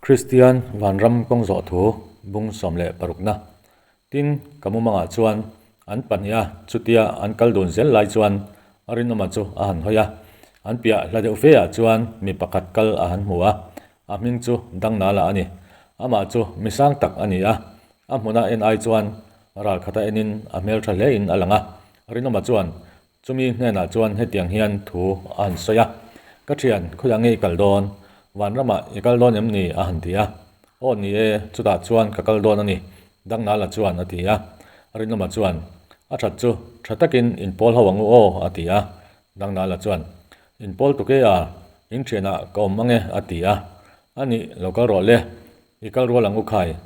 Kristian vanram kawng zawh thu bung 16 na. Tin, ka mumangah chuan an pahniha chutia an kal dun zel lai chuan a rinawma chu a han hawi a. An piah hla deuh fe ah chuan mi pakhat kal a han hmu a, a hming chu Dangnala a ni. Amah chu mi sang tak a ni a, a hmuna en ai chuan ral khata enin a hmeltha hlein a lang a. Rinawma chuan Chumi hnenah chuan hetiang hian thu a han sawi a, Ka thian, khawiah nge i kal dawn? Vanramah i kal dawn em ni? a han ti a. Aw ni e, chutah chuan ka kal dawn a ni, Dangnala chuan a ti a. Rinawma chuan, A that chu, tha takin inpawl ho ang u aw, a ti a. Dangnala chuan, Inpawl tuk e a, in thianah ka awm ang e, a ti a. A nih, lo kal rawh le, i kal rual ang u khai,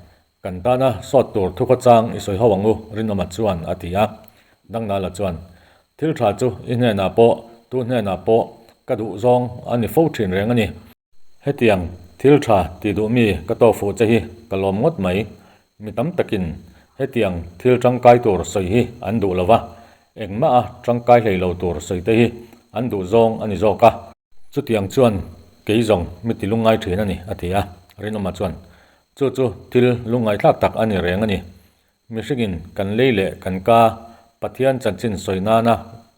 Kan tana sawt tur thukhawchang i sawi ho ang u, Rinawma chuan a ti a. Dangnala chuan, Thil tha chu i hnenah pawh, tu hnenah pawh ka duh zawng a ni fo thin reng a ni. Hetiang thil tha ti duh mi ka tawk fuh che hi ka lawm ngawt mai. Mi tam takin hetiang thil tangkai tur sawi hi an duh lo va, engmah a tangkai hlei lo tur sawi te hi an duh zawng a ni zawk a. Chutiang chuan kei zawng mi ti lungngai thin a ni, a ti a. Rinawma chuan, Chu chu thil lungngaihthlak tak a ni reng a ni. Mihringin kan lei leh kan ka Pathian chanchin sawi nana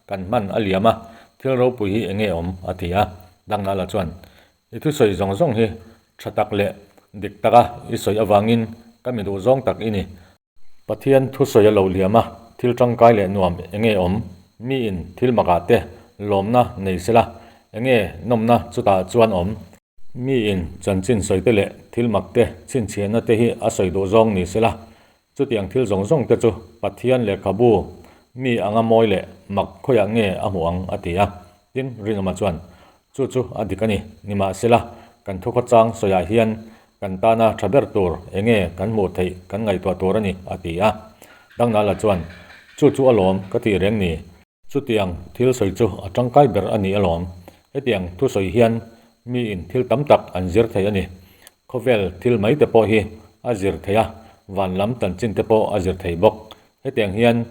kan hman a liam a, thil ropui hi enge awm? a ti a. Dangnala chuan, I thusawi zawng zawng hi tha tak leh dik taka i sawi avangin ka mi duh zawng tak i ni. Pathian thusawi a lo liam a, thil tangkai leh nuam enge awm? Miin thil makah te lawmna nei sela, enge nawmna chutah chuan awm? Miin chanchin sawi te leh thil mak te chhinchhiahna te hi a sawi duh zawng ni sela, chutiang thil zawng zawng te chu Pathian lehkhabu mi anga mawi leh mak khawiah nge a hmuh ang a ti a. Tin, Rinawma chuan, Chu chu a dik a ni, nimahsela kan thukhawchang sawiah hian Kan tana tha ber tur enge kan hmuh theih kan ngaihtuah tur a ni, a ti a. Dangnala chuan, Chu chu alawm ka tih reng ni. Chutiang thil sawi chu a tangkai ber a ni alawm. Hetiang thusawi hian miin thil tam tak an zir thei a ni. Khawvel thil mai te pawh hi a zir thei a, van lam chanchin te pawh a zir thei bawk. Hetiang hian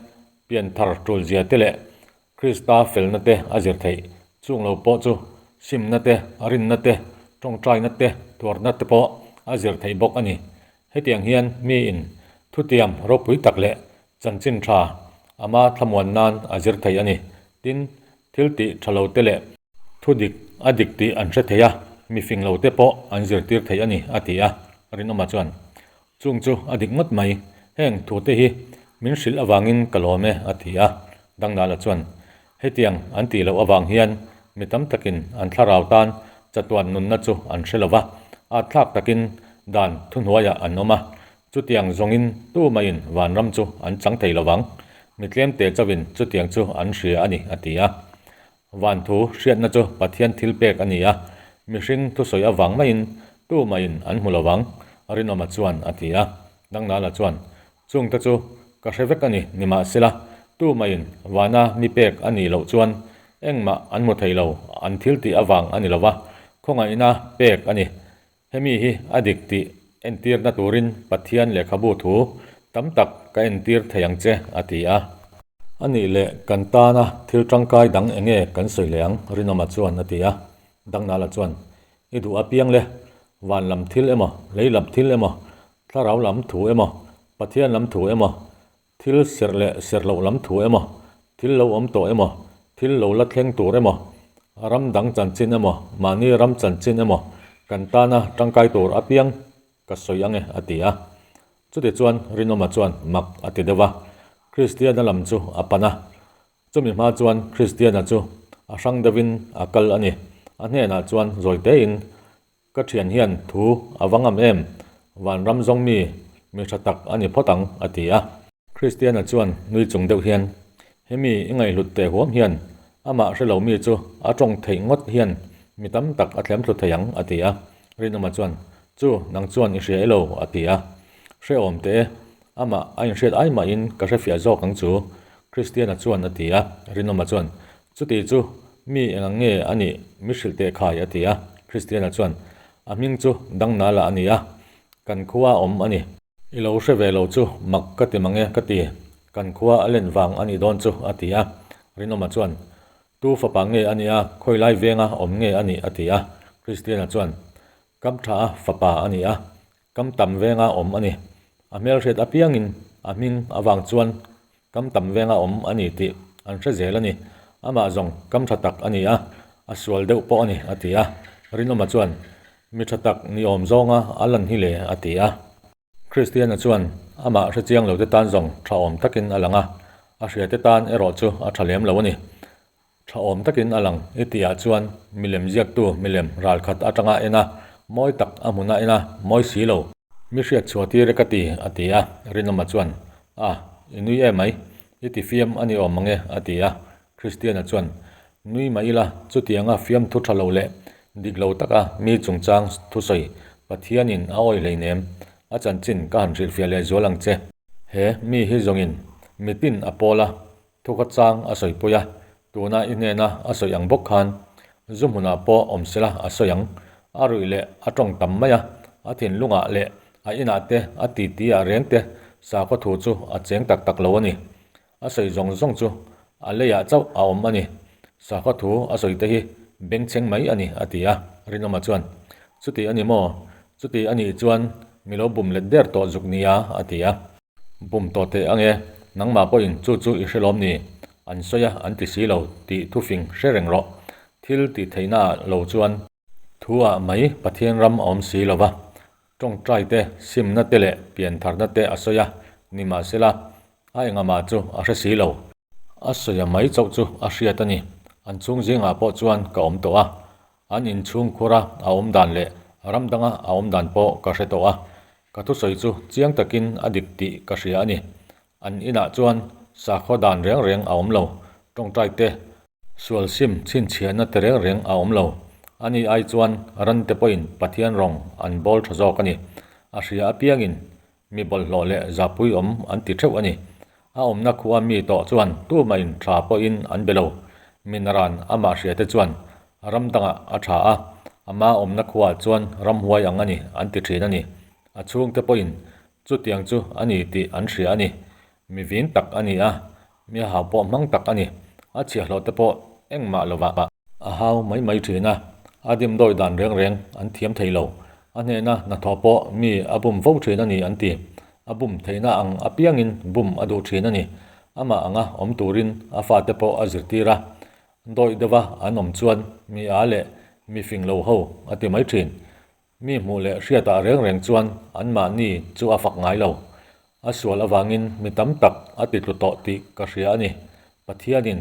pianthar tulzia te leh Krista felna te a zir theih. Chung lo pawh chu simna te, rinna te, tawngtaina te, tuarna te pawh a zir theih bawk a ni. Hetiang hian miin thutiam ropui tak leh chanchin tha ama thlamuan nan a zir thei a ni. Tin, thil tih tha lo te leh thu dik a dik tih an hre thei a, mi fing lo te pawh an zirtir thei a ni, a ti a. Rinawma chuan Chung chu a dik ngawt mai, heng thute hi min hrilh avangin ka lawm e, a ti a. Dangnala chuan, Hetiang an tih loh avang hian mi tam takin an thlarau tan chatuan nunna chu an hre lo va, at thlak takin dan thuhnuaiah an awm a, chutiang zawngin tumaiin vanram chu an chang thei lo vang. Mi tlemte chauhin chutiang chu an hria a ni, a ti a. Van thu hriatna chu Pathian thil pek a ni a, mihring thusawi avang maiin tumaiin an hmu lo vang, Rinawma chuan a ti a. Dangnala chuan, Chungte chu ka hre vek a ni, nimahsela, tumaiin vana mi pek a nih loh chuan engmah an hmu thei lo, an thil tih avang a ni lo va, khawngaihna pek a ni. Hemi hi a dik tih entirna turin Pathian lehkhabu thu tam tak ka entir thei ang che, a ti a. A nih leh kan tana thil tangkai dang eng nge kan sawi leh ang? Rinawma chuan a ti a. Dangnala chuan, I duh apiang le, van lam thil emaw, lei lam thil emaw, thlarau lam thu emaw, Pathian lam thu emaw, Thil serh leh serh loh lam thu emaw, thil lo awm tawh emaw, thil lo la thleng tur emaw, ram dang chanchin emaw, mahni ram chanchin emaw kan tana tangkai tur apiang ka sawi ang e, a ti a. Chutichuan Rinawma chuan mak a ti deuh a, Kristiana lam chu a pan a. Chumi hma chuan Kristiana chu a hrang deuhin a kal a ni. A hnenah chuan zawi tein Ka thian hian thu a va ngam em? Vanram zawng mi, mi tha tak a ni phawt ang, a ti a. Kristiana chuan nui chung deuh hian, Hemi i ngaihhlut teh huam hian amah hre lo mi chu a tawng theih ngawt hian mi tam tak a thlem thlu thei ang, a ti a. Rinawma chuan, Chu, nang chuan i hria e lo, a ti a. Hrehawm teh e, amah a inhriat ai mahin ka hrefiah zawk ang chu, Kristiana chuan a ti a. Rinawma chuan, Chuti chu mi eng ang nge a nih mi hrilh teh khai a ti a. Kristiana chuan, A hming chu Dangnala a ni a, kan khua awm a ni. I lo hre ve lo chu mak ka ti mang e ka ti, kan khua a len vang a nih dawn chu a ti a. Rinawma chuan, Tu fapa nge a nih a, khawilai venga awm nge a nih a ti a. Kristiana chuan. Kam tha a fapa a ni a, kam tam venga awm a ni. A hmelhriat apiangin a hming avang chuan kam tam venga awm a ni tih an hre zel a ni. Amah zawng kam tha tak a ni a, a sual deuh pawh a ni, a ti a. Rinawma chuan, Mi tha tak ni awm zawnga a lan hi le, a ti a. Kristiana chuan amah hre chiang lote tan zawng tha awm takin a lang a, a hriate tan erawh chu a tha lem lo a ni. Tha awm takin a lang i tihah chuan milem ziaktu milem ral khat atanga en a, mawi tak a hmuna en a, mawi si lo. Mi hriat chhuah tir e ka ti, a ti a. Rinawma chuan, A, i nui em mai, i ti fiam a ni awm ang e, a ti a. Kristiana chuan, Nui mah ila, chutianga fiamthu tha lo leh dik lo taka mi chungchang thusawi Pathianin a awih hleinem, a chanchin ka han hrilhfiah leh zual ang che. He mi hi zawngin mitin a pawl a, thukha chang a sawipui a, tuna i hnena a sawi ang bawk khan zu hmunah pawh awm sela a sawi ang. A ruih leh a tawng tam mai a, a thinlungah leh a inah te a titi ah reng te sakhaw thu chu a cheng tak tak lo a ni. A sawi zawng zawng chu a leiah chauh a awm a ni. Sakhaw thu a sawi te hi bengchheng mai a ni, a ti a. Rinawma chuan, Chuti a ni maw? Chuti a nih chuan mi lo bum let der tawh zuk nia, a ti a. Bum tawh teh ange, nangmah pawhin chu chu i hre lawm ni? An sawi a, an ti si lo tih thufing hre reng rawh. Thil tih theihnaah lo chuan. Thu-ah mai Pathian ram a awm si lo va, tawngtai te, simna te leh piantharna te a sawi a, nimahsela, a engamah chu a hre si lo. A sawi a mai chauh chu a hriat a ni. An chhung zingah pawh chuan ka awm tawh a, an inchhungkhura a awm dan leh ram danga a awm dan pawh ka hre tawh a, ka thusawi chu chiang takin a dik tih ka hria a ni. An inah chuan sakhaw dan reng reng a awm lo, tawngtai te, Sual sim chhinchhiahna te reng reng a awm lo. Ani ai chuan ran te pawhin Pathian rawng an bawl tha zawk a ni. A hria apiangin mi bawlhhlawh leh zapui awm an ti theuh a ni. A awmna khua mi tawh chuan tumahin tha pawhin an be lo. Mi naran amah hria te chuan ram dangah a tha a, ama awmna khuaah chuan ramhuai ang a ni an ti thin a ni. A chhungte pawhin chutiang chu a ni tih an hria a ni. Mi vin tak a ni a, Mi a hau pawh hmang tak a ni. A chhiahhlawh te pawh engmah lovah a hau mai mai thin a, a dimdawi dan reng reng an thiam thei lo. A hnehna hnathawh pawh mi a bum fo thin a ni an ti. A bum theihna ang apiangin bum a duh thin a ni. Amah anga awm turin a fate pawh a zirtir a. Dawih deuha an awm chuan mi a leh mi fing lo ho a ti mai thin. Mi hmuh leh hriatah reng reng chuan anmahni chu a fak ngai lo. A sual avangin mi tam tak a ti tlu tawh tih ka hria a ni. Pathianin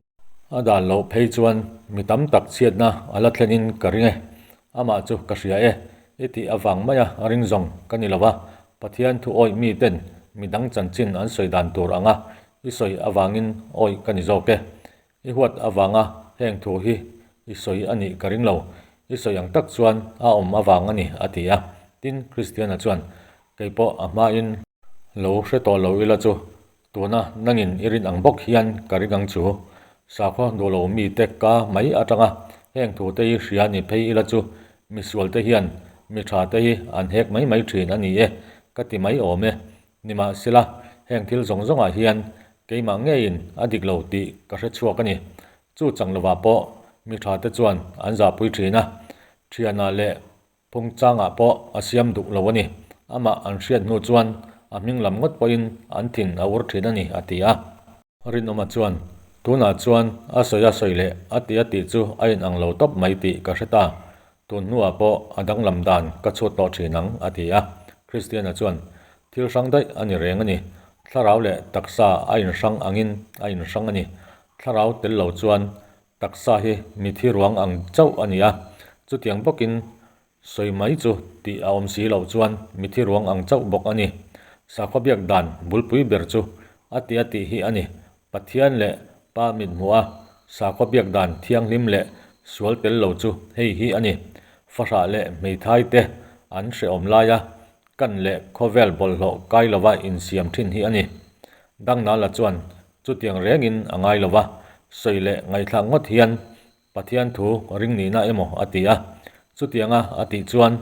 a dan loh phei chuan mi tam tak chhiatna a la thlenin ka ring e. Amah chu ka hria e. I tih avang maia ring zawng ka ni lo va, Pathian thu awih miten mi dang chanchin an sawi dan tur anga i sawi avangin awih ka ni zawk e. I huat avanga heng thu hi i sawi a nih ka ring lo. I sawi ang tak chuan a awm avang a ni, a ti a. Tin, Kristiana chuan, Kei pawh a hmain lo hre tawh lo ila chu, tuna nangin i rin ang bawk hian ka ring ang chu. Sakhaw duh lo mite ka mai atanga heng thute hi hria ni phei ila chu misualte hian mi thate hi an hek mai mai thin a ni e, ka ti mai awm e. Nimahsela, heng thil zawng zawngah hian keimah ngeiin a dik lo tih ka hre chhuak a ni. Chu chang lovah pawh mi thate chuan an zahpui thin a, thianah leh phungchangah pawh a siam duh lo a ni. Amah an hriat hnu chuan a hming lam ngawt pawhin an thin a ur thin a ni, a ti a. Rinawma chuan, Tunah chuan a sawi a sawi leh a ti a tih chu a inang lo tawp mai tih ka hre ta. Tun hnuah pawh a danglam dan ka chhut tawh thin ang, a ti a. Kristiana chuan, Thil hrang daih a ni reng a ni. Thlarau leh taksa a inhrang angin a inhrang a ni. Thlarau tel lo chuan taksa hi mithi ruang ang chauh a ni a. Chutiang bawkin Sawi mai chu tih a awm si loh chuan mithi ruang ang chauh bawk a ni. Sakhaw biak dan bulpui ber chu a ti a tih hi a ni. Pathian leh Pa mit hmuh a sakhaw biak dan thianghlim leh sual tel lo chu hei hi a ni. Fahrah leh hmeithai te an hrehawm laia kan leh khawvel bawlhhlawh kai lova insiam thin hi a ni. Dangnala chuan chutiang rengin a ngai lova sawi leh ngaihthlak ngawt hian Pathian thu ring nihna emaw a ti a, chutianga a tih chuan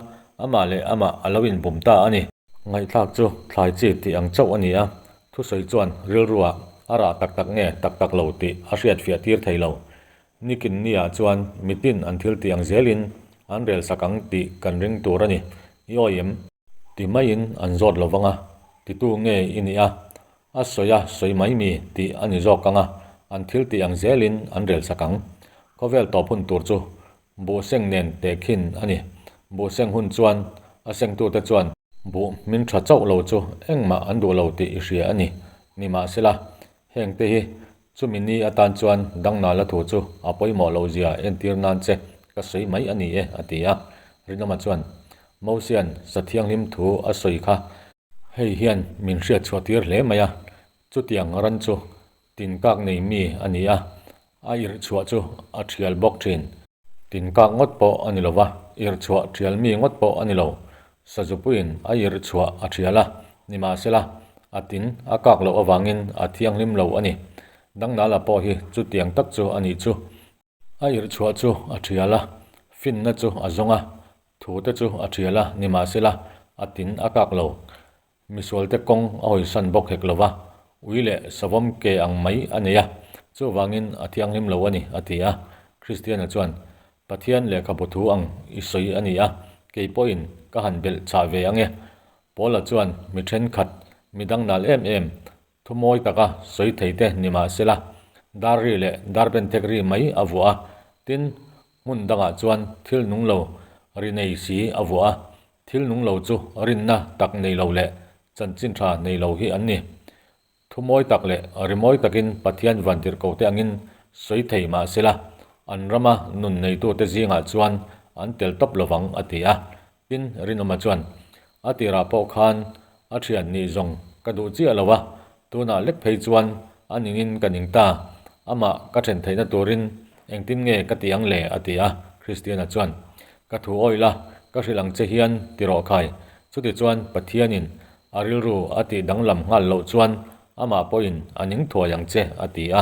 amah leh amah a lo inbum ta a ni. Ngaihthlak chu thlai chi tih ang chauh a ni a, thusawi chuan rilruah a rah tak tak nge tak tak lo tih a hriatfiah tir thei lo. Nikin niah chuan mitin an thil tih ang zelin an relsak ang tih kan ring tur a ni. I awi em? Ti maiin an zawt lo vang a, titu nge i nih a? A sawi a sawi mai mi tih a ni zawk ang a, an thil tih ang zelin an relsak ang. Khawvel tawp hun tur chu buh seng nen tehkhin a ni. Buh seng hun chuan a sengtute chuan buh hmin tha chauh lo chu engmah an duh lo tih i hria a ni. Nimahsela, hengte hi chumi ni atan chuan dangnala thu chu a pawimawh loh zia entir nan che ka sawi mai a ni e, a ti a. Rinawma chuan Mosian sa thianghlim thu a sawi kha Hei hian min hriat chhuah tir hle mai a, chutiang ran chu tinkak nei mi a ni a, a irh chhuah chu a thial bawk thin. Tinkak ngawt pawh a ni lo va, irh chhuah thial mi ngawt pawh a ni lo. Sazupuiin a irh chhuah a thial a, nimahsela a tin a kak loh avangin a thianghlim lo a ni. Dangnala pawh hi chutiang tak chu a nih chu. A irh chhuah chu a thial a, finna chu a zawng a, thu te chu a thial a, nimahsela a tin a kak lo. Misualte kawng a hawisan bawk hek lo va, ui leh savawm ke ang mai a nei a, chuvangin a thianghlim lo a ni, a ti a. Kristiana chuan, Pathian lehkhabu thu ang i sawi a ni a, kei pawhin ka han belh chah ve ang e. Paula chuan mi thenkhat, mi dangnal em em, Thu mawi taka sawi thei te ni mah sela, dar ri leh dar benthek ri mai a vuah a, tin, hmun dangah chuan thil nung lo ri nei si a vuah a, thil nung lo chu rinna tak nei lo leh chanchin tha nei lo hi an ni. Thu mawi tak leh ri mawi takin Pathian vantirhko te angin sawi thei mah sela, an rama nun neitute zingah chuan an tel tawp lovang a ti a. Tin, Rinawma chuan, A tirah pawh khan a thian nih zawng ka duh chiah lo a, tunah lek phei chuan a ningin ka ning ta, amah ka then theihna turin engtin nge ka ti ang le? a ti a. Kristiana chuan, Ka thu awih la, ka hrilh ang che hian ti rawh khai. Chutichuan Pathianin a rilru a tih danglam nghal loh chuan amah pawhin a ning thuai ang che, a ti a.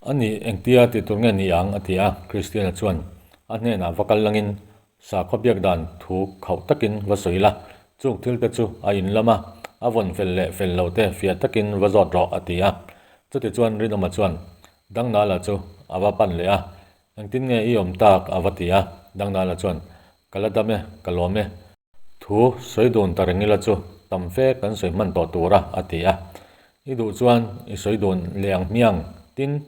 A nih engtia tih tur nge ni ang? a ti a. Kristiana chuan a hnenah va kal langin Sakhaw biak dan thu khauh takin va sawi la, chung thil te chu a in lam a, a vawn fel leh fel lo te fiah takin va zawt rawh, a ti a. Chutichuan Rinawma chuan Dangnala chu a va pan leh a, Engtin nge i awm tak? a va ti a. Dangnala chuan, Ka la dam e, ka lawm e. Thu sawi dun ta reng ila chu tam fe kan sawi hman tawh tur a, a ti a. I duh chuan i sawi dun leh ang hmiang, tin,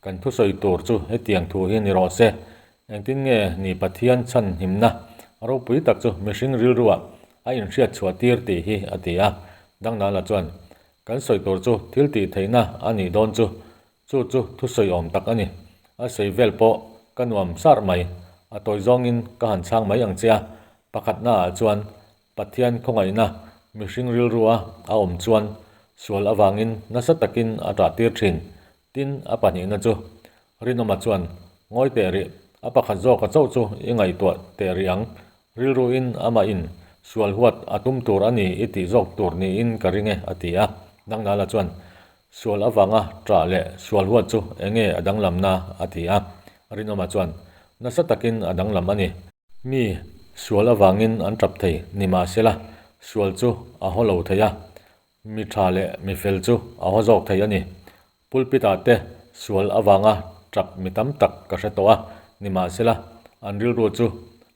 Kan thusawi tur chu hetiang thu hi ni rawh se. Engtin nge ni Pathian chhan himna ropui tak chu mihring rilruah a inhriat chhuah tir tih hi a ti a. Dangnala chuan, Kan sawi tur chu thil tih theihna a nih dawn chu, chu chu thusawi awm tak a ni. A sawi vel pawh ka nuam sar mai. A tawi zawngin ka han chhang mai ang che a. Pakhatnaah chuan Pathian khawngaihna mihring rilrua a awm chuan sual avangin nasa takin a ṭah tir ṭhin. Tin, a pahnihna chu Rinawma chuan, Ngawi teh rih, a pakhat zawka chauh chu i ngaihtuah teh rih ang. Rilruin amahin sual huat a tum tur a ni i tih zawk tur niin ka ring e, a ti a. Dangnala chuan, Sual avanga ṭah leh sual huat chu enge a danglamna? a ti a. Rinawma chuan, Nasa takin a danglam a ni. Mi sual avangin an ṭap thei nimahsela sual chu a haw lo thei a, Mi tha leh mi fel chu a haw zawk thei a ni. Pulpit ah te sual avanga tap mi tam tak ka hre tawh a, nimahsela an rilru chu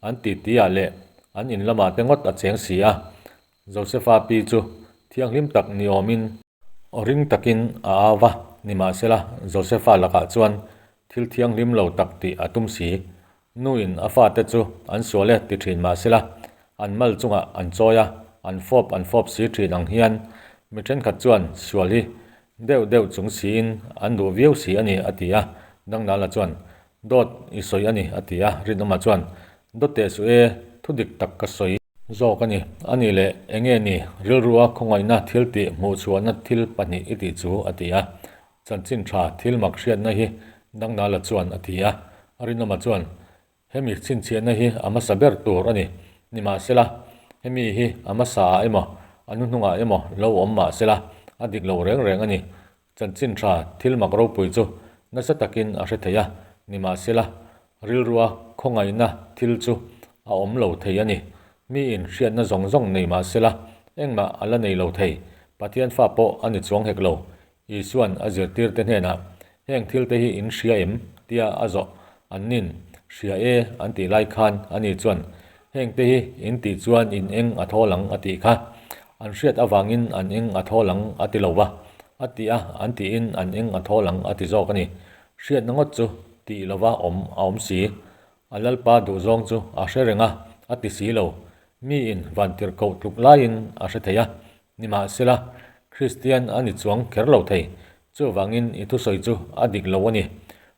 an titi ah leh an in lamah te ngawt a cheng si a. Josepha pi chu thianghlim tak ni awmin aw ring takin a au va, nimahsela Josepha lakah chuan thil thianghlim lo tak tih a tum si. Nuin a fate chu an sual e ti thin mah sela, an mal chungah an chawi a, an fawp an fawp si thin ang hian mi thenkhat chuan sual hi deuh deuh chung siin an duh viau si a ni a ti a. Dangnala chuan, Dawt i sawi a ni a ti a. Rinawma chuan, Dawt teh suh e, thu dik tak ka sawi zawk a ni. A nih leh eng nge ni rilrua khawngaihna thil tih hmuhchhuahna thil pahnih i tih chu a ti a. Chanchin tha thil mak hriatna hi Dangnala chuan a ti a, Rinawma chuan, Hemi chhinchhiahna hi a hmasa ber tur a ni. Nimahsela, hemi hi a hmasaah emaw, a hnuhnungah emaw lo awm mahsela, a dik lo reng reng a ni. Chanchin tha thil mak ropui chu nasa takin a hre thei a, nimahsela, rilrua khawngaihna thil chu a awm lo thei a ni. Miin hriatna zawng zawng nei mahsela, engmah a la nei lo thei. Pathian fa pawh a ni chuang hek lo. Isuan a zirtirte hnenah, Heng thilte hi in hria em? tia a zawh an nin. Hria e an tih lai khan ani chuan, Hengte hi in tih chuan in eng a thawl ang a tih kha. An hriat avangin an eng a thawl ang a ti lo va, a ti a, an tiin an eng a thawl ang a ti zawk a ni. Hriatna ngawt chu tih lova awm a awm si. A Lalpa duhzawng chu a hre reng a, a ti si lo. Miin vantirhkoh tluk laiin a hre thei a. Nimahsela, Kristian a ni chuang kher lo thei. Chuvangin i thusawi chu a dik lo a ni.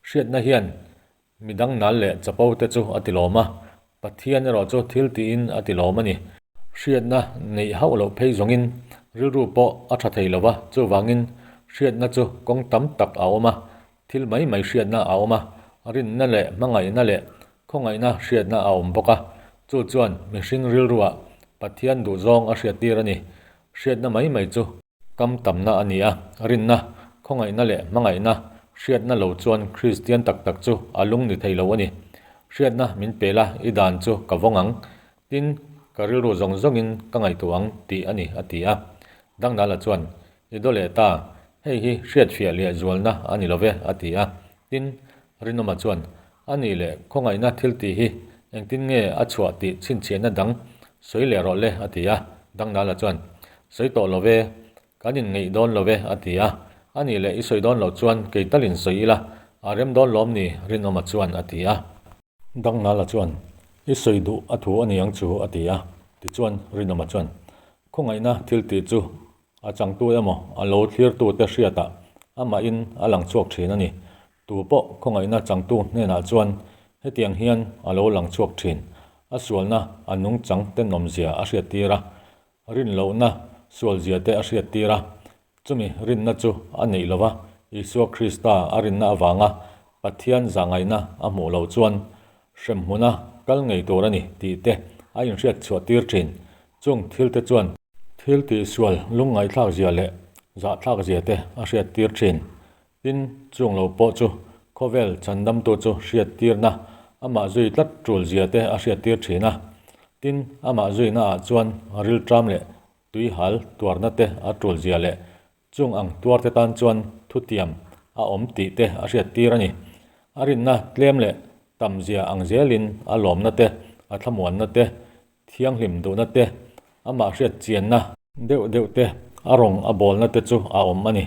Hriatna hian Midang nal leh chapo te chu a ti lawm a, Pathian erawh chu thil tiin a ti lawm a ni. Hriatna neih hauh loh phei zawngin rilru pawh a tha thei lo va, chuvangin hriatna chu kawng tam tak a awm a, thil mai mai hriatna a awm a, rinna leh hmangaihna leh khawngaihna hriatna a awm bawk a, chu chuan mihring rilruah Pathian duhzawng a hriattir a ni. Hriatna mai mai chu. Kam tamna a ni a, rinna, khawngaihna leh hmangaihna hriatna lo chuan Kristian tak tak chu a lung ni thei lo a ni. Hriatna min pe la, i dan chu ka vawng ang, tin, ka rilru zawng zawngin ka ngaihtuah ang tih a ni, a ti a. Dangdala chuan, I daw leh ta, hei hi hriatfiah leh zualna a ni lo ve, a ti a. Tin, Rinawma chuan, A nih leh khawngaihna thil tih hi engtin nge a chhuah tih chhinchhiahna dang sawi leh rawh le, a ti a. Dangdala chuan, Sawi tawh lo ve, kan inngeih dawn lo ve, a ti a. A nih leh i sawi dawn loh chuan kei talin sawi ila, a rem dawn lawm ni, Rinawma chuan a ti a. Dangdala chuan, I sawi duh a thu a ni ang chu, a ti a. Tichuan Rinawma chuan, Khawngaihna thil tih chu a changtu emaw a lo thlirtute hriatah amahin a lang chhuak thin a ni. Tu pawh khawngaihna changtu hnenah chuan hetiang hian a lo lang chhuak thin. A sualna a nungchang tenawmzia a hriattir a, rinlohna sualzia te a hriattir a. Chumi rinna chu a neih lova Isua Krista a rinna avanga Pathian zahngaihna a hmuh loh chuan hremhmuna kal ngei tur a ni tih te a inhriat chhuah tir thin. Chung thil te chuan thil tihsual lungngaihthlakzia leh zahthlakzia te a hriattir thin. Tin, chung lo pawh chu khawvel chhandamtu chu hriattirna amah zui tlat tul zia te a hriattir thin a. Tin, amah zuina ah chuan rilṭam leh tuihal tuarna te a tul zia leh chung ang tuar te tan chuan thutiam a awm tih te a hriattir a ni. A rinna tlem leh tam zia ang zelin a lawmna te, a thlamuanna te, Thianghlim duhna te, amah hriat chianna deuh deuh te, a rawng a bawlna te chu a awm a ni.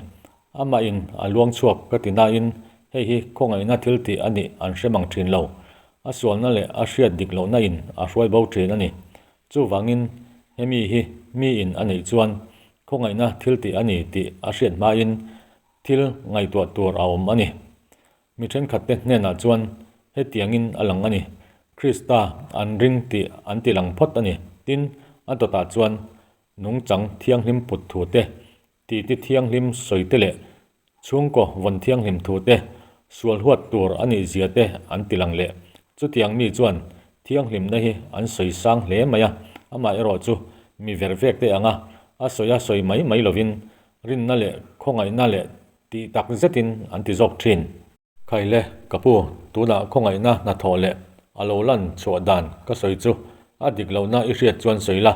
Amahin a luang chhuak ka ti nain hei hi khawngaihna thil tih a nih an hre mang thin lo. A sualna leh a hriat dik lohna in a hruai bo thin a ni. Chuvangin hemi hi miin a neih chuan khawngaihna thil tih a ni tih a hriat hmain thil ngaihtuah tur a awm a ni. Mi thenkhatte hnenah chuan hetiangin a lang a ni, Krista an ring tih an ti lang phawt a ni. Tin, a dawtah chuan nungchang thianghlim put thu te, titi thianghlim sawi te leh chhungkaw vawn thianghlim thu te, sual huat tur a nih zia te an ti lang leh. Chutiang mi chuan thianghlimna hi an sawi sang hle mai a, amaherawh chu mi vervek te anga a sawi a sawi mai mai lovin rinna leh khawngaihna leh Tih tak zetin an ti zawk thin. Khaile, ka pu, tunah khawngaihna hnathawh leh a lo lan chhuah dan ka sawi chu a dik lohna i hriat chuan sawi la,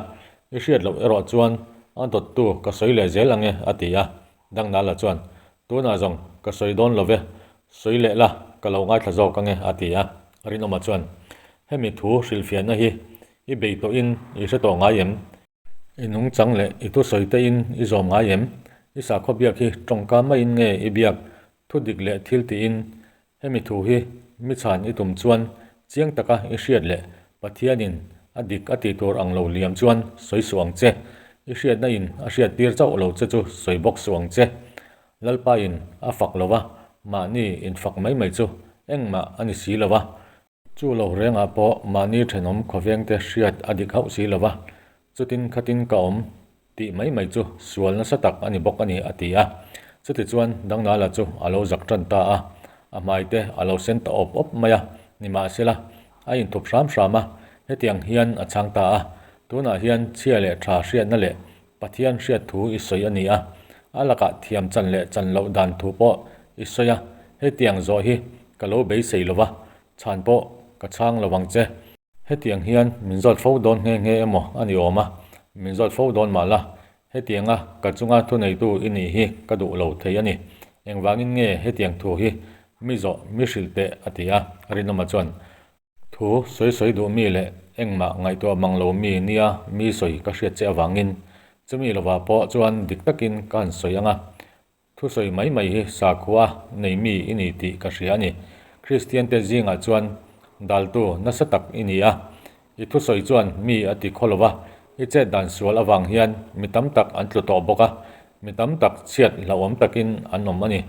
i hriat loh erawh chuan a dawttu ka sawi leh zel ang e, a ti a. Dangnala chuan, Tunah zawng ka sawi dawn lo ve, sawi leh la, ka lo ngaithla zawk ang e, a ti a. Rinawma chuan, Hemi thu hrilhfiahna hi i bei tawhin i hre tawh ngai em? I nungchang leh i thusawi te in i zawm ngai em? I sakhaw biak hi tawngka maiin nge i biak thu dik leh thil tiin? Hemi thu hi mi chhan i tum chuan chiang taka i hriat leh Pathianin a dik a tih tur ang lo liam chuan sawi suh ang che. I hriatna in a hriat tir chauh lo che chu sawi bawk suh ang che. Lalpa in a fak lo va, mahni infak mai mai chu engmah a ni si lo va. Chu lo rengah pawh mahni thenawm khawvengte hriat a dik hauh si lo va, chutin khatin ka awm tih mai mai chu sual nasa tak a ni bawk a ni, a ti a. Chutichuan Dangnala chu a lo zak tan ta a, a hmaite a lo sen ta awp awp mai a, nimahsela a inthup hram hram a, hetiang hian a chhang ta a, Tunah hian chhia leh tha hriatna leh Pathian hriat thu i sawi a ni a, a lakah thiam chan leh chan loh dan thu pawh i sawi a, hetiang zawh hi ka lo beisei lo va, Chhan pawh ka chhang lo ang che. Hetiang hian min zawt fo dawn nghe nghe emaw a ni awm a, min zawt fo dawn mah la, hetianga ka chunga thuneitu i nih hi ka duh lo thei a ni. Engvangin nge hetiang thu hi mi zawh mi hrilh teh a ti a, Rinawma chuan. Thu sawi sawi duh mi leh engmah ngaihtuah mang lo mi nia mi sawi ka hriat che avangin chumi lovah pawh chuan dik takin ka han sawi ang a. Thusawi mai mai hi sakhua nei mi i ni tih ka hria a ni. Kristiante zingah chuan daltu nasa tak i ni a. I thusawi chuan mi a ti khaw lo va, i chet dan sual avang hian mi tam tak an tlu tawh bawk a, mi tam tak chhiat hlauhawm takin an awm a ni.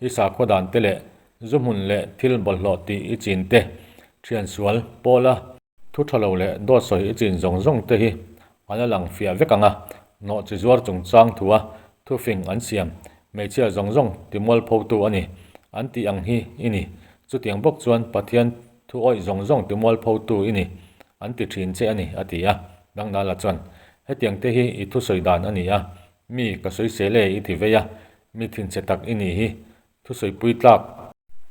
I sakhua dan te leh zu hmun leh thil bawlhhlawh tih i chin te, thian sual pawla Thu tha lo leh dawt sawi i chin zawng zawng te hi an la lang fiah vek ang a, nawh chi zuar chungchang thua thufing an siam hmeichhia zawng zawng ti mualphotu a ni an tih ang hi i ni. Chutiang bawk chuan Pathian thu awih zawng zawng ti mualphotu i ni an ti thin che a ni, a ti a. Dangnala chuan, Hetiang te hi i thusawi dan a ni a, mi ka sawisel e i ti vei a, mi thinchhe tak i nih hi Thusawipui tlak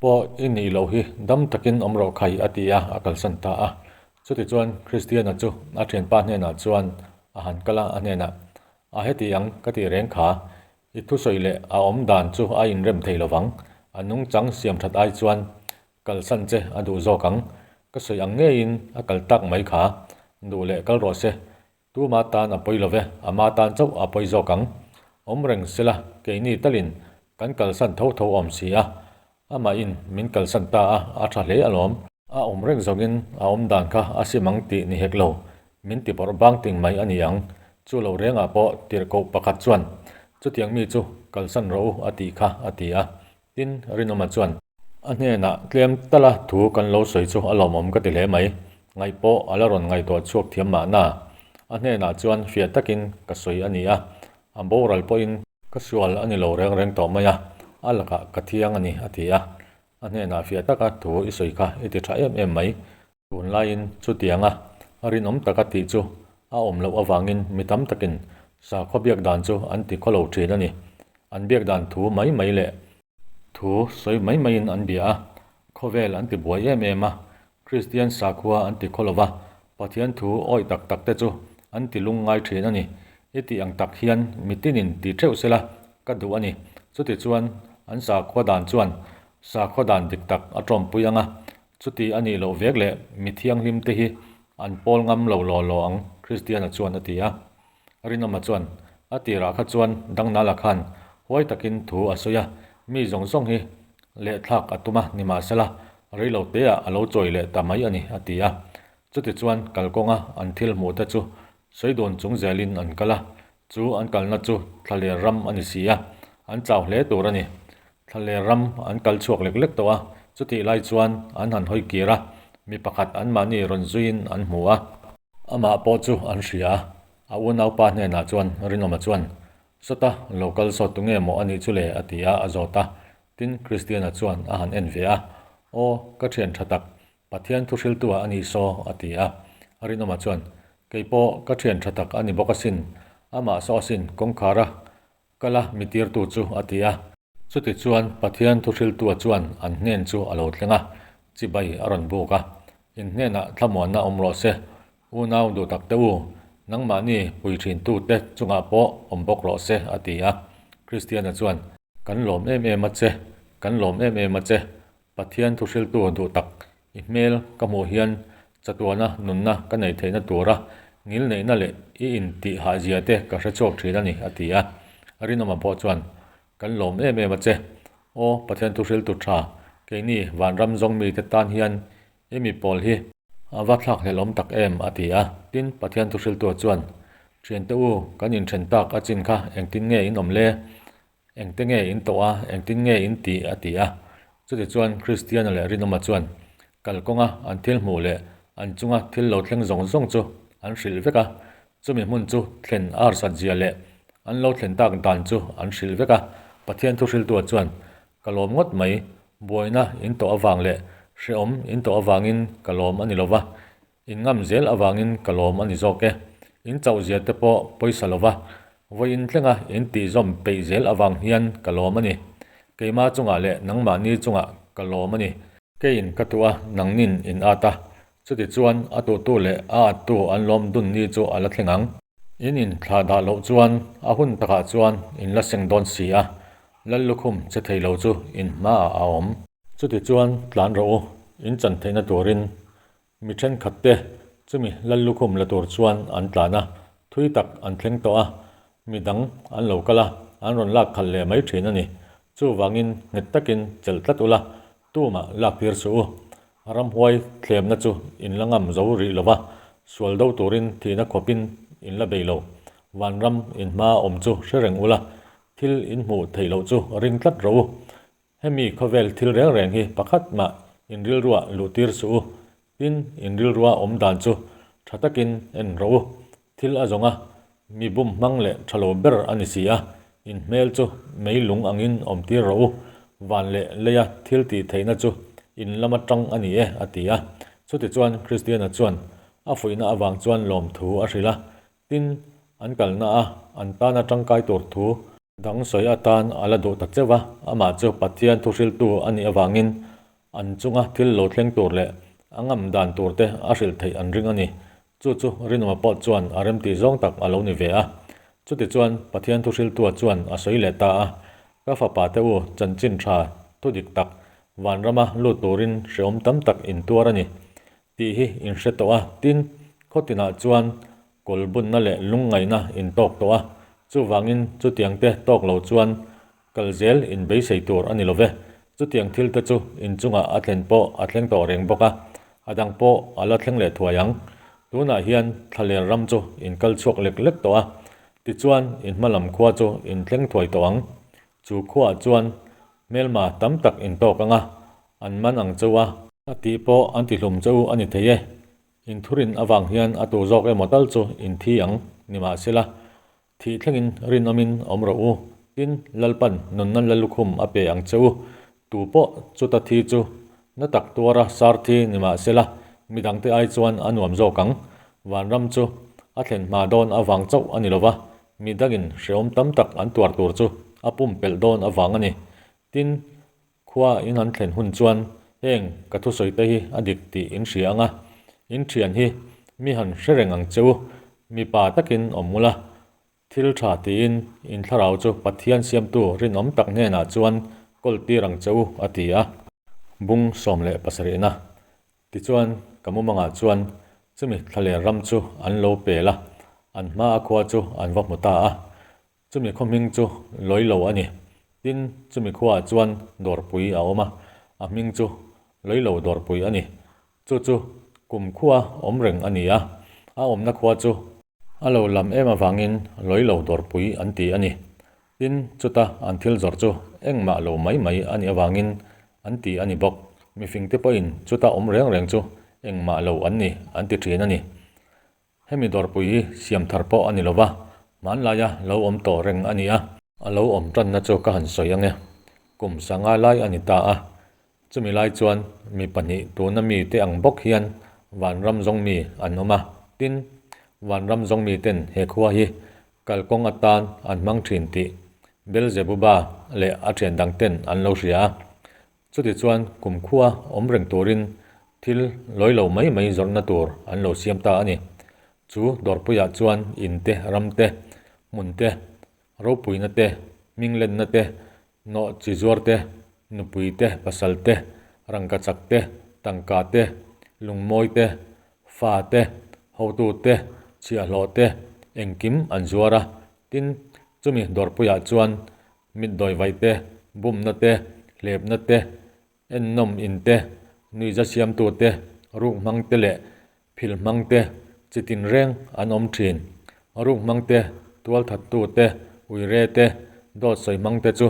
pawh i nih loh hi dam takin awm rawh khai a ti a, a kalsan ta a. Chutichuan Kristiana chu a thianpa hnenah chuan a han kal a, a hnenah, A heti ang ka tih reng kha, i thusawi leh a awm dan chu a inrem thei lovang, a nungchang siam that ai chuan kalsan che a duh zawk ang, ka sawi ang ngeiin a kal tak mai kha, duh leh kal rawh se, Tuma tan a pawi lo ve, ama tan chauh a pawi zawk ang. Awm reng sela, keini talin kan kalsan tho tho awm si a, amahin min kalsan ta a, a tha hle alawm. A awm reng zawngin a awm dan kha a sim ang tih ni hek lo, min ti bawrh bang ting mai a ni ang. Chu lo rengah pawh tirhkoh pakhat chuan, Chutiang mi chu kalsan rawh u a tih kha a ti a. Tin, Rinawma chuan, A hnenah tlem tala thu kan lo sawi chu a lawmawm ka ti hle mai. Ngaih pawh a la rawn ngaihtuah chhuak thiam mahna. A hnenah chuan fiah takin ka sawi a ni a, a boral pawhin ka sual a ni lo reng reng tawh mai a, a lakah ka thiang a ni, a ti a. A hnenah fiah taka thu i sawi kha i ti tha em em mai. Tunlaiin chutianga a rinawm taka tih chu a awm loh avangin mi tam takin sakhaw biak dan chu an ti khaw lo thin a ni. An biak dan thu mai mai leh thu sawi mai maiin an bia a, khawvel an ti buai em em a, Kristian sakhua an ti khaw lo va, Pathian thu awih tak tak te chu an ti lungngai thin a ni. I tih ang tak hian mi tinin ti theuh sela ka duh a ni. Chutichuan an sakhua dan chuan sakhaw dan dik tak a tawmpui ang a, Chuti a nih loh vek leh mi thianghlim te hi an pawl ngam lo law law ang, Kristiana chuan a ti a. Rinawma chuan, A tirah kha chuan Dangnala khan huai takin thu a sawi a, mi zawng zawng hi lehthlak a tum a, nimahsela reilo teah a lo chawi leh ta mai a ni, a ti a. Chuti chuan kalkawnga an thil hmuh te chu sawi dun chung zelin an kal a, chu an kalna chu thlaler ram a ni si a, an chau hle tur a ni. Thlaler ram an kal chhuak lek lek tawh a, chutih lai chuan an han hawi kir a, mi pakhat anmahni rawn zuiin an hmu a. Amah pawh chu an hria a, a unaupa hnenah chuan Rinawma chuan, Sawta, lo kal sawt tu nge maw a nih chu le? a ti a, a zawt a. Tin, Kristiana chuan a han en ve a, Aw, ka thian tha tak, Pathian thu hriltu ah a nih saw, a ti a. Rinawma chuan, Kei pawh ka thian tha tak a ni bawk asin, amah saw asin kawngkhara kal a mi tirtu chu, a ti a. Chutichuan Pathian thu hriltua chuan an hnen chu a lo thleng a, chibai a rawn buk a. In hnenah thlamuanna awm rawh se, unau duh tak te u, nangmahni pui thintute chungah pawh awm bawk rawh se, a ti a. Kristiana chuan, Kan lawm em em a che, kan lawm em em a che, Pathian thuhriltu duh tak i hmel ka hmuh hian chatuana nunna ka neih theihna tura ngilneihna leh i intih hahzia te ka hre chhuak thin a ni, a ti a. Rinawma pawh chuan, Kan lawm em em a che. Aw, Pathian thuhriltu tha, keini vanram zawng mite tan hian i mi pawl hi a va thlakhlelhawm tak em, a ti a. Tin, Pathian thuhriltua chuan, Thiante u, kan inthen tak a chin kha engtin nge in awm le? Engte nge in tawh a, engtin nge in tih? a ti a. Chutichuan Kristiana leh Rinawma chuan kalkawnga an thil hmuh leh an chunga thil lo thleng zawng zawng chu an hrilh vek a. Chumi hmun chu thlen a harsat zia leh an lo thlen tak dan chu an hrilh vek a. Pathian thuhriltua chuan, Ka lawm ngawt mai, buaina in tawh avang leh hrehawm in tawh avangin ka lawm a ni lo va, In ngam zel avangin ka lawm a ni zawk e. In chauh zia te pawh pawisa lova vawiin thlenga in tihzawm peih zel avang hian ka lawm a ni. Keima chungah leh nangmahni chungah ka lawm a ni. Keiin ka tuh a, nangnin in at a. Chutichuan a tuhtu leh a attu an lawm dun ni chu a la thleng ang. In inthlah dah loh chuan a hun takah chuan in la seng dawn si a, Lal lukhum che thei lo chu in hmaah a awm. Chutichuan tlan rawh u, in chan theihna turin. Mi thenkhatte chumi lallukhum la tur chuan an tlan a, thui tak an thleng tawh a, mi dang an lo kal a, an rawn lak khalh leh mai thin a ni. Chuvangin nghet takin chelh tlat ula, tumah lak tir suh u. Ramhuai thlemna chu in la ngam zo rih lo va, sual do turin thihna khawpin in la bei lo. Vanram in hma awm chu hre reng ula, thil in hmuh theih loh chu ring tlat rawh u. Hemi khawvel thil reng reng hi pakhat mah in rilruah luh tir suh u, tin in rilrua awm dan chu tha takin en rawh u. Thil a zawng a, mi bum hmang leh tha lo ber a ni si a, in hmel chu mei lung angin awm tir rawh u, van leh leia thil tih theihna chu in lama tang a ni e, a ti a. Chutichuan Kristiana chuan a fuihna avang chuan lawmthu a hrilh a, tin an kalna a an tana tangkai tur thu Dang sawi atan a la duh ta cheuh va, amah chu Pathian thuhriltu a nih avangin an chunga thil lo thleng tur leh a ngam dan tur te a hrilh theih an ring a ni. Chu chu Rinawma pawh chuan a remtih zawng tak a lo ni ve a. Chutichuan Pathian thuhriltua chuan a sawi leh ta a, Ka fapa te u, chanchin tha thu dik tak vanrama lut turin hrehawm tam tak in tuar a ni tih hi in hre tawh a, tin, khaw tinah chuan kawl bunna leh lungngaihna in tawk tawh a, chuvangin chutiang te tawk lo chuan kal zel in beisei tur a ni lo ve. Chutiang thil te chu in chungah a thlen pawh a thleng tawh reng bawk a, a dang pawh a la thleng leh thuai ang. Tunah hian thlaler ram chu in kal chhuak lek lek tawh a, tichuan in hma lam khua chu in thleng thuai tawh ang. Chu khuaah chuan hmelma tam tak in tawk ang a, an man ang cheu a. A tih pawh an tihlum cheu a ni thei e. Inthurin avang hian a tur zawk emaw tal chu inthi ang, nimahsela, thih thlengin rinawmin awm rawh u, tin, Lalpan nunna lalukhum a pe ang che u. Tu pawh chuta thi chu na tak tuara sar thi nimahsela, midangte ai chuan a nuam zawk ang. Vanram chu a thlen hma dawn avang chauh a ni lova, midangin hrehawm tam tak an tuar tur chu a pumpelh dawn avang a ni. Tin, Khua in han thlen hun chuan heng ka thusawi te hi a dik tih in hria ang a, in thian hi mi han hre reng ang che u, mipa takin awm ula, thil tha tiin in thlarau chu Pathian siamtu rinawm tak hnenah chuan kawl tir ang che u, a ti a. Bung 17na Tichuan ka mumangah chuan chumi thlaler ram chu an lo pel a, an hma a khua chu an va hmu ta a. Chumi khaw hming chu Lawilo a ni. Tin, chumi khuaah chuan dawrpui a awm a, a hming chu Lawilo dawrpui a ni. Chu chu kum khua awm reng a ni a, a awmna khua chu a lo lam em avangin Lawilo dawrpui an ti a ni. Tin, chuta an thil zawrh chu engmah lo mai mai a nih avangin an ti a ni bawk. Mifingte pawhin chuta awm reng reng chu engmah lo an ni an ti thin a ni. Hemi dawrpui hi siam thar pawh a ni lo va, hmanlaia lo awm tawh reng a ni a. A lo awm tanna chu ka han sawi ang e. Kum sanga lai a ni ta a. Chumi lai chuan mi pahnih tuna mi te ang bawk hian Vanram zawng mi an awm a. Tin, Vanram zawng mi ten he khua hi kalkawng atan an hmang thin tih Belzebuba leh a thian dang ten an lo hria a. Chutichuan kumkhua awm reng turin thil lawi lo mai mai zawrhna tur an lo siam ta a ni. Chu dawrpuiah chuan in te, ram te, hmun te, ropuina te, hminglenna te, nawh chi zuar te, nupui te, pasal te, rangkachak te, tangka te, lungmawi te, fa te, hotu te, chhiahhlawh te, engkim an zuar a. Tin, chumi dawrpuiah chuan Mitdawi vaih te, bumna te, hlepna te, ennawm in te, nuihza siamtu te, ruk hmang te leh phil hmang te chi tinreng an awm thin. Ruk hmang te, tualthattu te, uire te, dawt sawi hmang te chu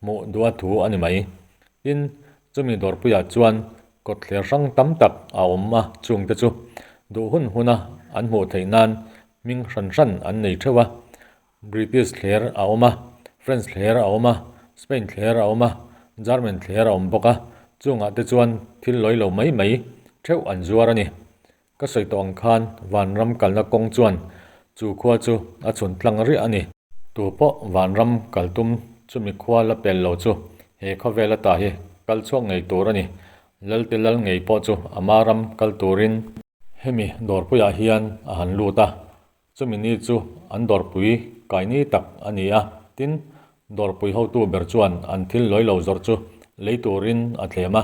hmuh duh a thu a ni mai. Tin, chumi dawrpuiah chuan kawtthler hrang tam tak a awm a, chungte chu duh hun huna an hmuh theih nan hming hran hran an nei theuh a. British thler a awm a, French thler a awm a, Spain thler a awm a, German thler a awm bawk a, chungah te chuan thil lawi lo mai mai theuh an zuar a ni. Ka sawi tawh ang khan vanram kalna kawng chuan chu khua chu a chhun tlang riah a ni. Tu pawh vanram kal tum chumi khua la pel lo chu he khawvel ata hi kal chhuak ngei tur a ni. Lalte lal ngei pawh chu ama ram kal turin hemi dawrpuiah hian a han lut a, Chumi ni chu an dawrpui kai ni tak a ni a, tin, dawrpui hotu ber chuan an thil lawi lo zawrh chu lei turin a thlem a,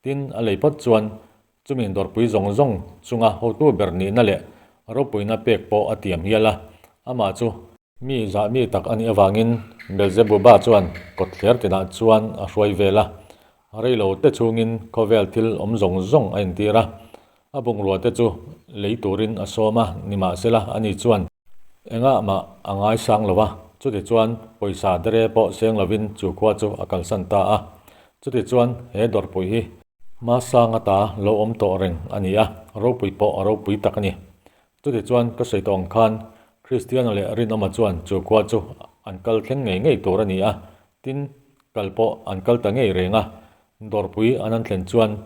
tin, a lei phawt chuan Chumi dawrpui zawng zawng chunga hotu ber nihna leh ropuina pek pawh a tiam hial a, amah chu mi zah mi tak a nih avangin Belzebuba chuan kawtthler tinah chuan a hruai vel a, reilo te chhungin khawvel thil awm zawng zawng a intir a, a bungrua te chu lei turin a sawm a, nimahsela ani chuan engah mah a ngaisang lo va, chutichuan pawisa dere pawh seng lovin chu khua chu a kalsan ta a, chutichuan he dawrpui hi Hmasang ata lo awm tawh reng a ni a, ropui pawh a ropui tak a ni. Chutichuan ka sawi tawh ang khan Kristiana leh Rinawma chuan chu khua chu an kal thleng ngei ngei tur a ni a, tin, kal pawh an kal ta ngei reng a. Dawrpui an an thlen chuan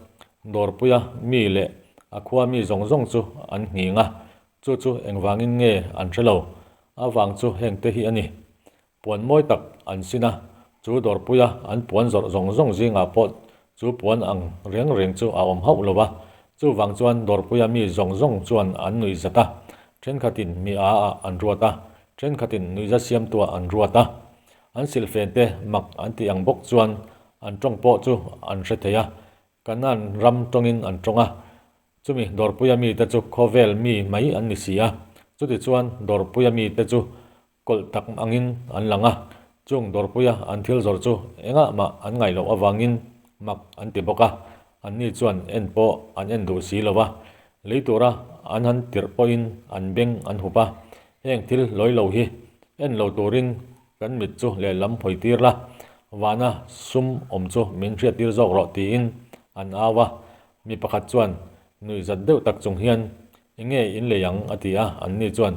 Dawrpuia mi leh a khua mi zawng zawng chu an nghing a, chu chu engvangin nge an hre lo. A vang chu hengte hi a ni. Puan mawi tak an sin a, chu dawrpuia an puan zawrh zawng zawng zingah pawh chu puan ang reng reng chu a awm hauh lo va. Chuvang chuan dawrpuia mi zawng zawng chuan an nuih zat a, thenkhatin mi a ah an ruat a, thenkhatin nuihza siamtuah an ruat a. An silhfen te mak an tih ang bawk chuan an tawng pawh chu an hre thei a, Kanaan ram tawngin an tawng a, chumi dawrpuia mite chu khawvel mi mai an ni si a. Chutichuan dawrpuia mite chu Kawlh tak angin an lang a, chung dawrpuia an thil zawrh chu engah mah an ngaih loh avangin mak an ti bawk a, anni chuan en pawh an en duh si lo va, lei tura an han tirh pawhin an beng an hup a, heng thil lawi lo hi en lo turin kan mit chu lehlam hawi tir la, vana sum awm chu min hriattir zawk rawh tiin an au a, mi pakhat chuan nuihzat deuh tak chung hian enge in lei ang a ti a, anni chuan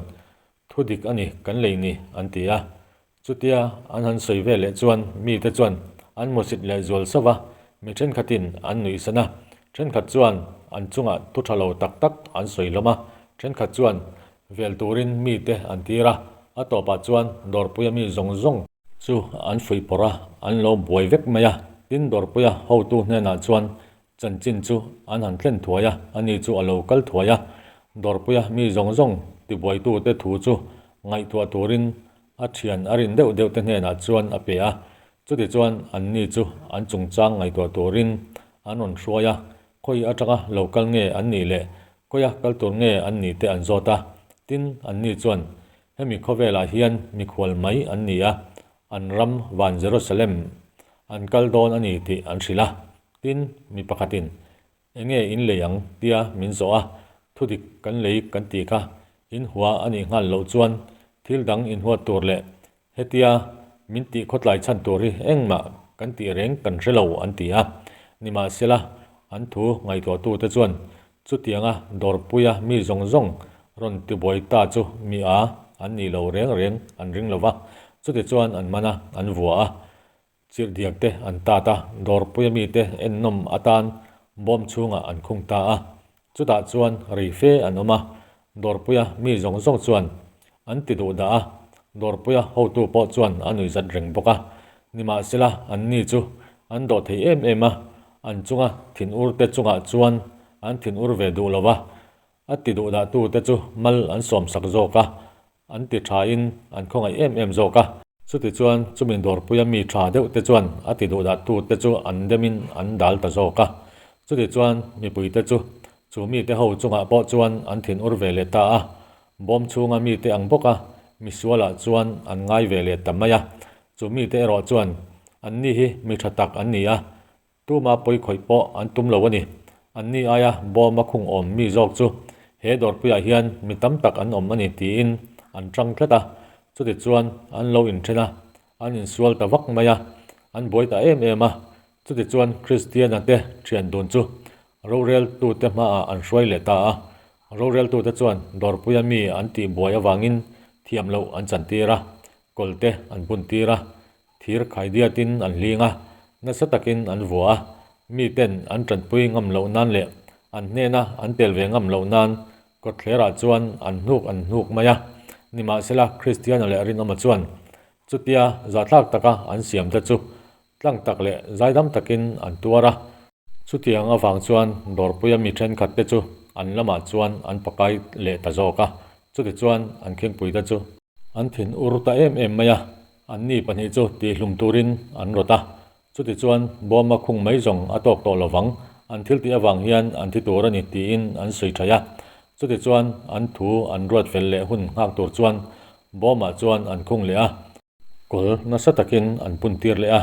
Thu dik a ni, kan lei ni, an ti a. Chutia an han sawi ve leh chuan mite chuan an hmusit leh zual sauh va, mi thenkhatin an nuihsan a, thenkhat chuan an chungah thu tha lo tak tak an sawi hlawm a, thenkhat chuan vel turin mite an tir a, a tawpah chuan dawrpuia mi zawng zawng chu an fuih pawrh a, an lo buai vek mai a. Tin, dawrpuia hotu hnenah chuan Chanchin chu an han thlen thuai a, ani chu a lo kal thuai a. Dawrpuia mi zawng zawng tibuaitute thu chu ngaihtuah turin a thian a rin deuh deuh te hnenah chuan a pe a. Chutichuan anni chu an chungchang ngaihtuah turin an rawn hruai a, khawi atanga lo kal nge an nih leh kawia kal tur nge an nih te an zawt a. Tin, anni chuan hemi khawvelah hian mikhual mai an ni a, an ram van Jerusalem an kal dawn a ni tih an hrilh a. Tin, mi pakhatin, Enge in lei ang? tia min zawh a, Thudik kan lei kan tih kha in hua a nih nghal loh chuan thil dang in huat tur leh hetia min tih khawtlai chhan tur hi engmah kan tih reng kan hre lo an ti a. Nimahsela, an thu ngaihtuahtute chuan chutianga dawrpuia mi zawng zawng rawn tibuai ta chu mi a an nih lo reng reng an ring lo va, chutichuan an man a, an vua a. Chirhdiak te an tat a, dawrpuia mite ennawm atan bawm chhungah an khung ta a. Chutah chuan rei fe an awm a, dawrpuia mi zawng zawng chuan an ti duh dah a, dawrpuia hotu pawh chuan a nuihzat reng bawk a. Nimahsela, anni chu an dawh thei em em a, an chunga thinur te chungah chuan an thinur ve duh lo va, a ti duh dahtute chu mal an sawmsak zawk a, An ti thain an khawngaih em em zawk a. Chutichuan chumi dawrpuia mi tha deuh te chuan a ti duhdah tu te chu an demin an dal ta zawk a. Chutichuan mipuite chu chu mite ho chungah pawh chuan an thin ur ve leh ta a. Bawm chhunga mite ang bawka misualah chuan an ngai ve leh ta mai a. Chu mite erawh chuan anni hi mi tha tak an ni a, Tuma pawi khawih pawh an tum lo a ni. Anni aia bawma khung awm mi zawk chu he dawrpuiah hian mi tam tak an awm a ni tiin an tang tlat a. Chutichuan an lo inthen a, an insual ta vak mai a, an buai ta em em a. Chutichuan Kristiana te thian dun chu roreltute hmaah an hruai leh ta a. Roreltute chuan dawrpuia mi an tih buai avangin thiam loh an chantir a, kawlte an buntir a. Thir khaidiatin an hling a, nasa takin an vua a, miten an tanpui ngam loh nan leh an hnena an tel ve ngam loh nan kawtthlerah chuan an hnuk an hnuk mai a. Nimahsela, Kristiana leh Rinawma chuan chutia zahthlak taka an siamte chu tlang tak leh zaidam takin an tuar a. Chutiang avang chuan dawrpuia mi thenkhatte chu an lamah chuan an pakai leh ta zawk a, chutichuan an khingpuite chu an thin ur ta em em mai a, anni pahnih chu tihlum turin an rawt a, chutichuan bawma khung mai zawng a tawk tawh lovang, An thil tih avang hian an thi tur a ni tiin an sawi thaih a. Chutichuan an thu an ruat fel leh hun nghak tur chuan bawmah chuan an khung leh a. Kawl nasa takin an pun tir leh a.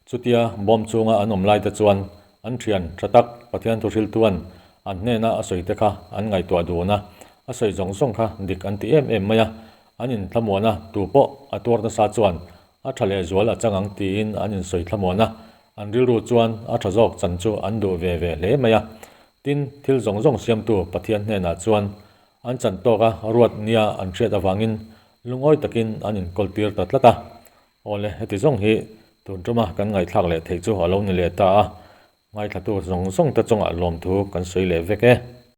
Chutia bawm chunga an awm laite chuan an thian tha tak Pathian thuhriltuan an hnena a sawi te kha an ngaihtuah dun a. A sawi zawng zawng kha dik an ti em em mai a. An inthlamuan a, tu pawh a tuar nasa chuan a tha leh zual a chang ang tiin an insawi thlamuan a. An rilru chuan a tha zawk chan chu an duh ve ve hle mai a. Tin, thil zawng zawng siamtu Pathian hnenah chuan an chan tawka ruat nia an hriat avangin lungawi takin an inkawl tir ta tlat a. Awle, heti zawng hi tun tuma kan ngaihthlak leh theih chu a lo ni leh ta a, ngaithlatu zawng zawng te chungah lawmthu kan sawi leh vek e.